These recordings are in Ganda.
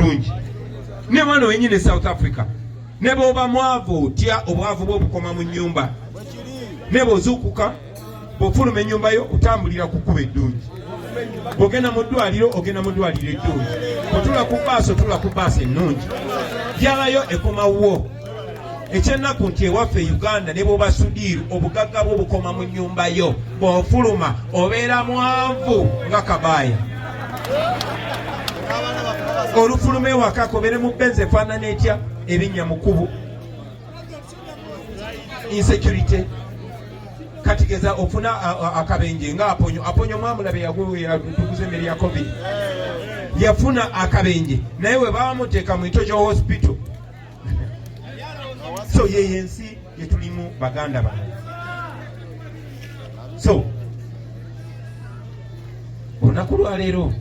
Bulungi. Ne wano wenyini South Africa, ne bw'oba mwavu otya, obwavu bwo bukoma mu nnyumba. Ne bw'ozuukuka, bw'ofuluma ennyumba yo, otambulira ku kkubo eddungi. Bw'ogenda mu ddwaliro, ogenda mu ddwaliro eddungi. Otula ku baasi, otula ku baasi ennungi. Jalayo ekomawo. Ekyennaku nti ewaffe e Uganda, ne bw'oba sudiiru, obugagga bwo bukoma mu nnyumba yo. Bw'ofuluma obeera mwavu nga kabaaya. Olufuluma ewaka, kobere mu Benz efaanana etya, ebinnya mu kkubo, insecurity. Kati geza ofuna akabenje nga Aponyo. Aponyo mwamulabe, yatuguza emmere ya COVID, yafuna akabenje, naye we bamuteeka mu Itojo Hospital. So yeyo ensi gyetulimu, baganda bange. So olunaku lwaleero,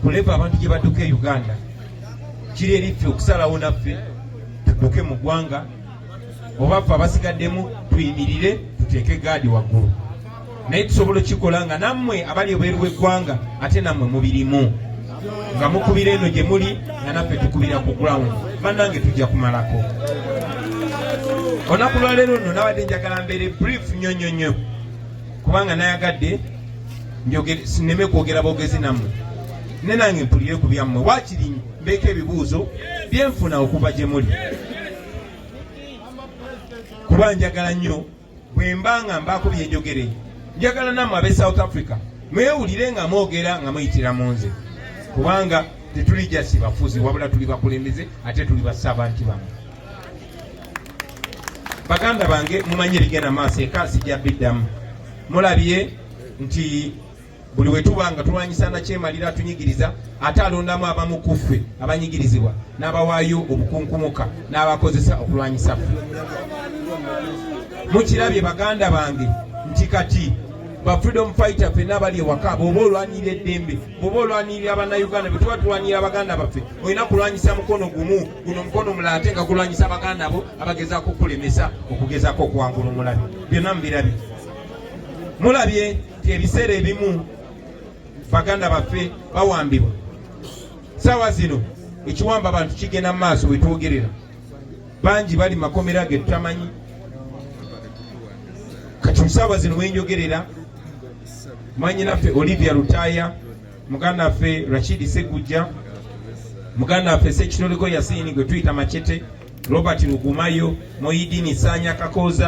kuleva abantu gye badduka e Uganda, kiri eri ffe okusalawo naffe tudduke mu ggwanga oba ffe abasigaddemu tuyimirire tuteeke gaadi waggulu. Naye tusobola okikola nga nammwe abali ebweru w'eggwanga ate nammwe mubirimu, nga mukubira eno gye muli, nga naffe tukubira ku ground. Bannange, tujja kumalako. Olunaku lwaleero nno nabadde njagala mbeere brief nnyo nnyo nnyo, kubanga nayagadde sineme kwogera bwogezi nammwe, ne nange mpulire ku byammwe, waakiri mbeeko ebibuuzo byenfuna okuva gye muli, kuba njagala nnyo bwe mba nga mbaako byenjogere, njagala nammwe ab'e South Africa mwewulire nga mwogera nga muyitira mu nze, kubanga tetuli just bafuzi, wabula tuli bakulembeze ate tuli basaabanti bammwe. Baganda bange, mumanyi ebigenda maaso eka, sijja biddamu. Mulabye nti buli we tuba nga tulwanyisa nakyemalira atunyigiriza, ate alondamu abamu ku ffe abanyigirizibwa n'abawaayo obukunkumuka n'abakozesa okulwanyisa ffe. Mukirabye, baganda bange, nti kati ba freedom fighter ffenna abali ewaka, bw'oba olwanirira eddembe, bw'oba olwanirira Abannayuganda, bwe tuba tulwanirira baganda baffe, olina kulwanyisa mukono gumu, guno omukono omulala ate nga gulwanyisa baganda bo abagezaako okukulemesa okugezaako okuwangula omulabe. Byonna mubirabye. Mulabye nti ebiseera ebimu baganda baffe bawambibwa. Saawa zino ekiwamba abantu kigenda mu maaso wetwogerera, bangi bali makomera ge tutamanyi. Kati musaawa zino wenjogerera, mwanyinaffe Olivia Lutaya, muganda waffe Rashidi Segujja, muganda waffe Sekitoliko Yasini gwe tuyita Machete, Robert Lugumayo, Moyidini Sanya Kakoza.